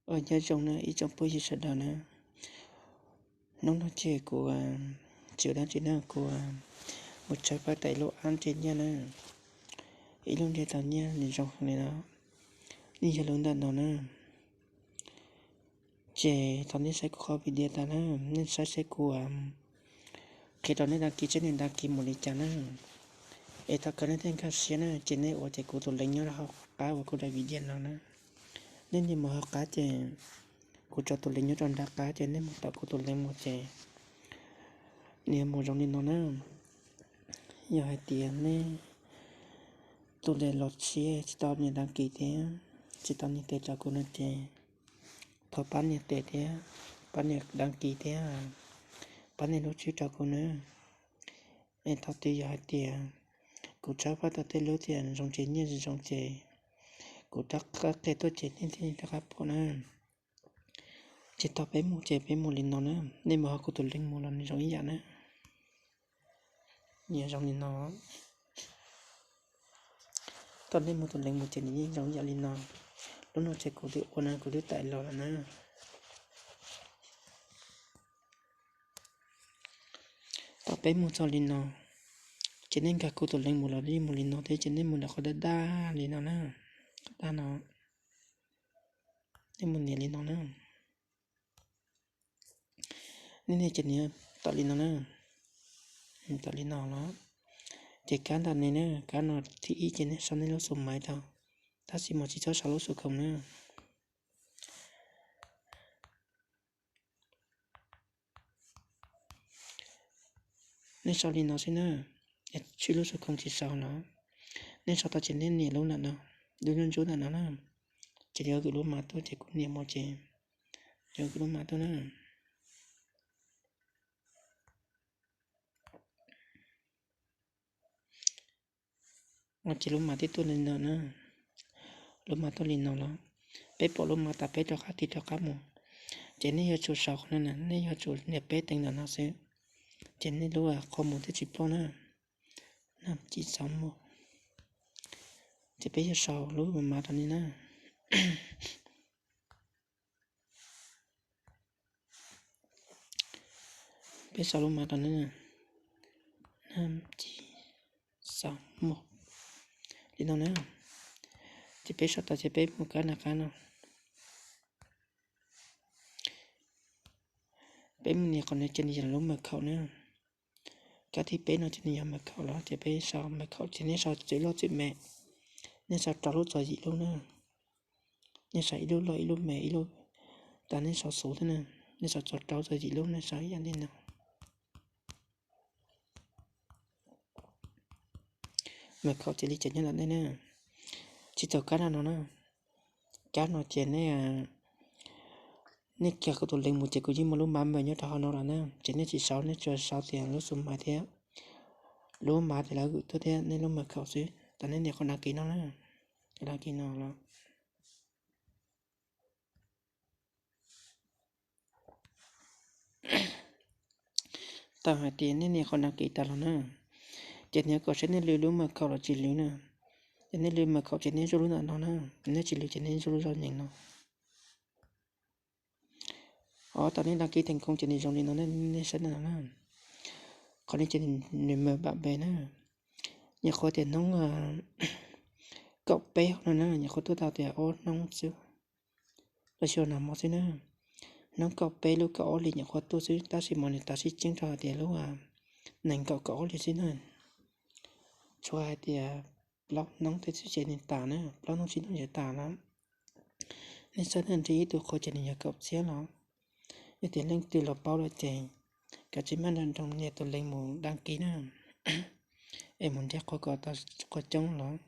Nyob zoo na ib tsoom phooj ywg sawv daws na, hnub no ces kuv tsis ua dab tsi na, kuv mus tshawb fab tam lub app ntej nyiaj na, ib lub ntiaj teb nyiaj nws zoo heev li no, nws yog lub ntawm no na. Ces thov nej saib kuv qhov video tas na, nej saib saib kuv qhia rau nej đăng ký seb nws đăng ký mus li cas na. Es thov kom nej thiaj nkag siab na, ces nej ua ces kuv tus link nyob rau hauv qab uas kuv daim video no na. Nej nias mus hauv qab ces kuv tso tus link nyob rau nram qab ces nej mus tom kuv tus link mus ces nws yuav mus zoo li no na. Yog hais tias nej tus link los tshiab tsis tau nias đăng ký thiab tsis tau nias tes rau kuv no ces thov pab nias tes thiab, pab nias đăng ký thiab, pab nias lub tswb rau kuv na. Es thaum twg yog hais tias kuv tshawb fab tau tej lub tias zoo ces nyiaj zoo ces kuv rov qab qhia tuaj ces nej thiaj rov qab pom na. Ces thaum peb mus ces peb mus li no na, nej mus hauv kuv tus link mus los nws zoo ib yam na. Nws zoo li no. Thaum nej mus tus link mus ces nws yeej zoo ib yam li no. Lub no ces kuv twb ua na, kuv twb tải los lawm na. Thaum peb mus txog li no, ces nej nkag kuv tus link mus los yeej mus li no thiab, ces nej mus ntawm qhov daj daj li no na, qhov daj no, nej mus nias li no na. Nej nias ces nws tawm li no na, tawm li no los, ces kab ntawm no na, kab no thib ib ces nej sau nej lub xu maiv rau, tab sis mas tsis txhob sau lub xu khoom na. Nej sau li no xwb na, tswj lub xu khoom tsis sau los, nej sau tau ces nej nias lub ntawm no, lub ntsuab ntsuab ntawm no na, ces yuav kwm lub mas tuaj ces kuv nias mus ces yuav kwm lub mas tuaj na. Ces lub mas twb tuaj li no na, lub mas tuaj li no los, peb pom lub mas tas peb rov qab tig rov qab mus, ces nej yuav tsum sau qhov no na, nej yuav tsum nias peb teev ntawm no xwb, ces nej lub qhov mus thiaj tsis ploj na. Ces peb yuav sau lub mas rau nej na. Peb sau lub mas rau nej, sau mus li no na. Ces peb sau tas ces peb mus kab nram qab no. Peb mus nias qhov no ces nws yog lub mật khẩu na. Kab thib peb no ces nws yog mật khẩu los ces peb sau mật khẩu ces nej sau txwm loj txwm me, nej sau rau lub txog yim lub na. Nej sau ib lub loj ib lub me ib lub, tas nej sau xuv thiab na, nej sau txog rau txog yim lub nej sau ib yam li no. Mật khẩu ces li cas nyob ntawm nej na. Tsis txog kab no no na. Kab no ces nej, nej kiag kuv tus link mus ces kuv yeej muaj lub mas mem nyob rau hauv no los na, ces nej tsis sau, nej tsuas sau tias lub xu mas thiab lub mas tias lawv gửi tuaj thiab nej lub mật khẩu xwb. Tau nej nias qhov đăng ký no na, qhov đăng ký no los. Tau hais tias nej nias qhov đăng ký tas los na, ces nws yuav kom seb nej lwv lub mật khẩu los tsis lwv na. Ces nej lwv mật khẩu ces nej zuj lub ntawm no na, nej tsis lwv ces nej zuj lub zog nyeem no. Os, tau nej đăng ký thành công ces nws zoo li no, nej saib ntawm no na. Qhov no ces nws mem bam pes na. Nyuam qhuav tias hnub kaum peb no na, nyuam qhuav tuaj tau tias ob hnub xwb. Los xyuas nag hmo xwb na, hnub kaum peb lub kaum ob hlis nyuam qhuav tuaj xwb, tab sis mas nws tas sib tseeb rau hais tias lub nees nkaum kaum ob hlis xwb na. Tsuas hais tias plaub hnub tej xwb ces nws tas na, plaub hnub tsib hnub ces tas na. Nej saib na, nrhiav ib tug qhua ces nws yog kaum txhiab los. Yog tias leej twg los paub lawm ces kav tsij maj nrog nroos nias tus link mus đăng ký na, es mus nrhiav qhua kom tau qhua coob los.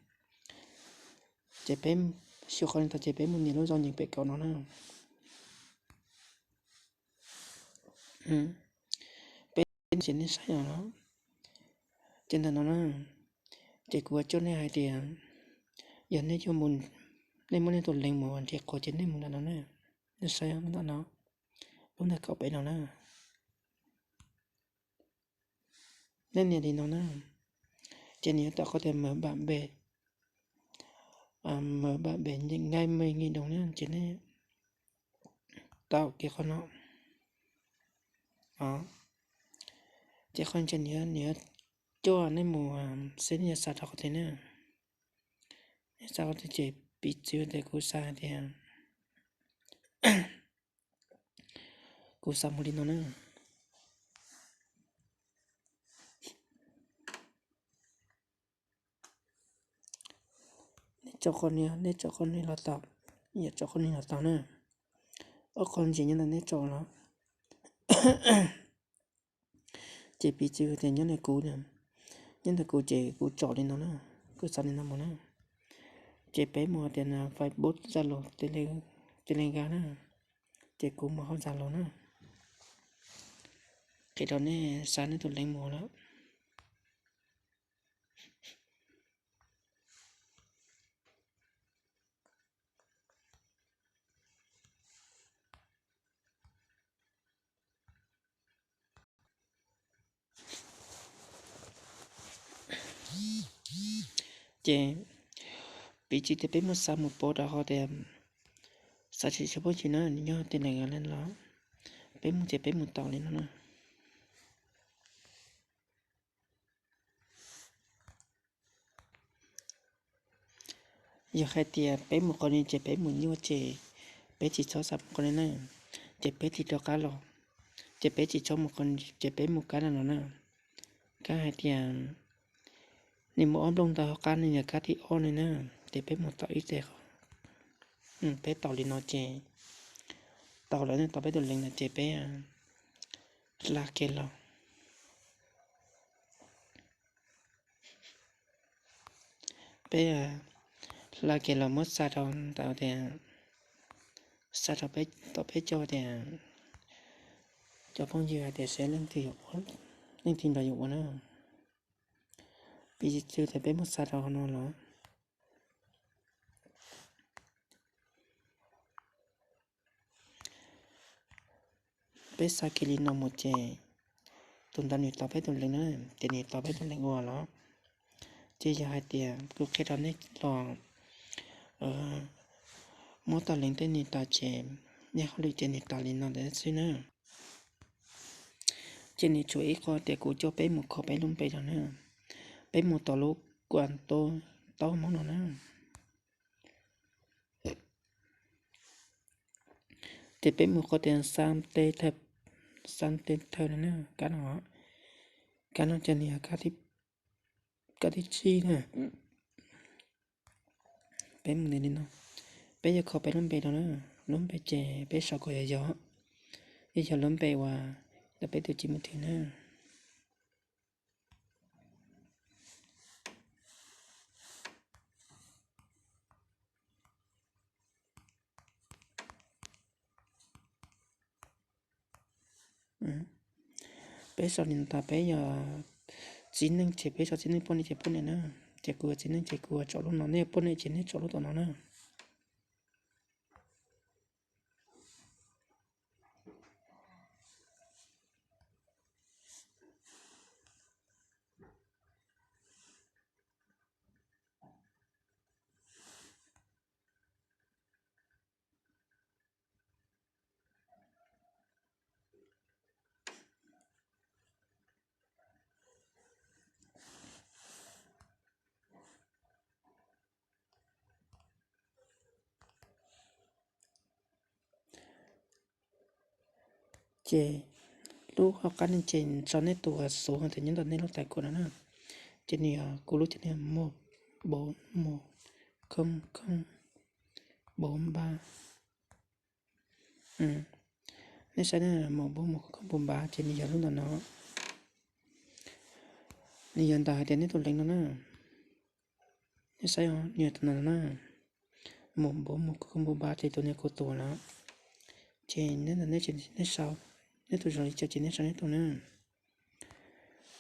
Ces peb xyuas qhov no tau ces peb mus nias lub zog nyeem pem kaum no na. Peb ces nej saib no los, ces ntawm no na, ces kuv ua coj nej hais tias yog nej yuav mus, nej muab nej tus link mus nrhiav qhua ces nej mus ntawm no na. Nej saib ntawm no, lub ntawm kaum peb no na. Nej nias li no na, ces nws yuav tawm qhov tias mở bạn bè, mở bạn bè ngay bên ngay đầu na, ces nej tau kiag qhov no. Ces qhov ntawd nws yuav coj nej mus xwb, nej yuav xa rau qhov twg na? Nej xa qhov twg ces piv txwv tias kuv xa hais tias kuv xa mus li no na. Nej tso qhov no, nej tso qhov no los tau, yog tso qhov no los tau na. Ob qhov ntsis nyob ntawm nej tso los. Ces piv txwv tias nyob ntawm kuv, nyob ntawm kuv ces kuv tso li no na, kuv xa li no mus na. Ces peb mus tias Facebook, Zalo, Telegram na, ces kuv mus hauv Zalo na. Qhia rau nej xa nej tus link mus lawm. Ces piv txwv tias peb mus xa mus pov rau qhov tias xa tsis tshua poob ntsis na, nws nyob Telegram los, peb mus ces peb mus tau li no na. Yog hais tias peb mus qhov no ces peb mus nyuaj ces peb tsis txhob xa mus qhov no na, ces peb tig rov qab los, ces peb tsis txhob mus qhov no ces peb mus kab no los na. Kab hais tias nws muaj ob nplooj ntawv hauv qab no, yog kab thib ob no na, ces peb mus tau ib teg qhov. Peb tau li no ces tau lawm, tau peb tus link no ces peb hla kiag los. Peb hla kiag los muab xa rau ntawm tias, xa rau peb, tom peb cov tias, cov phooj ywg hais tias seb leej twg yuav ua, leej twg nrog yus ua na. Piv txwv tias peb muab xa rau qhov no los. Peb xa kiag li no mus ces tus ntawd nws tau peb tus link na, ces nws tau peb tus link ua los. Ces yog hais tias kuv qhia rau nej los muab tau link tej nws tau ces nej hauj lwm ces nws tau li no ntawd xwb na. Ces nws tshuav ib qho tias kuv coj peb mus kho peb lub npe rau na, peb mus tom lub kuam taub hmoov no na. Ces peb mus qhov tias xab teb thawj, xab teb thawj no na, kab no, kab no ces nws yog kab thib tsib na. Peb mus li no, peb yuav kho peb lub npe rau na, lub npe ces peb sau kom yog yog, yog yog lub npe uas ntawm peb tus txiv mus twg na. Peb sau li no tas peb yog txiv neej ces peb sau txiv neej, poj niam ces poj niam na. Ces kuv yog txiv neej ces kuv tso lub no, nej yog poj niam ces nej tso lub tom no na. Ces lub hauv qab no ces tso nej tus xuv hais tias nyob ntawm nej lub tais kuam no na. Ces nws yog kuv lub ces nws yog mus npav mus khoob khoob npav npav. Nej saib na, mus npav mus khoob khoob npav npav ces nws yog lub ntawm no. Nws yog ntawm hais tias nej tus leeg no na. Nej saib, nws yog tus no na. Mus npav mus khoob khoob npav npav ces tus no kuv tus no. Ces nej ntawm nej ces nej sau, nej tus zoo li cas ces nej sau nej tus na.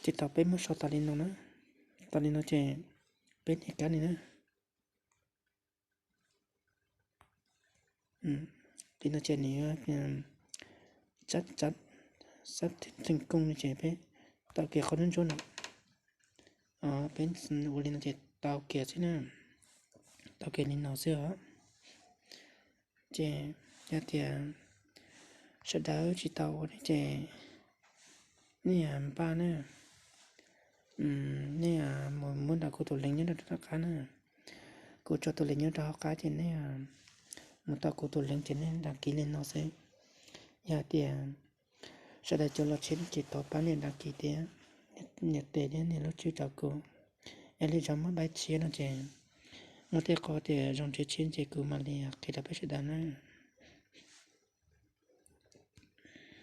Ces tau peb muab sau tas li no na. Tas li no ces peb nias kab ni na. Li no ces nws yuav xab theej kooj no ces peb tau kiag qhov ntsuab ntsuab no. Peb ua li no ces tau kiag xwb na. Tau kiag li no xwb os. Ces yog tias sawv daws tsis tau ua ne ces nej npaj na, nej mus muab ntaus kuv tus link nyob rau tom qab na. Kuv tso tus link nyob rau hauv qab ces nej mus tau kuv tus link ces nej đăng ký li no xwb. Yog tias sawv daws cov los tshiab ces thov pab nias đăng ký thiab, nias tes thiab nias lub tswb rau kuv. Es lwm zaus muaj pab tshiab no ces muaj tej qho tias zoo ntsis tshiab ces kuv mam li qhia rau peb sawv daws na.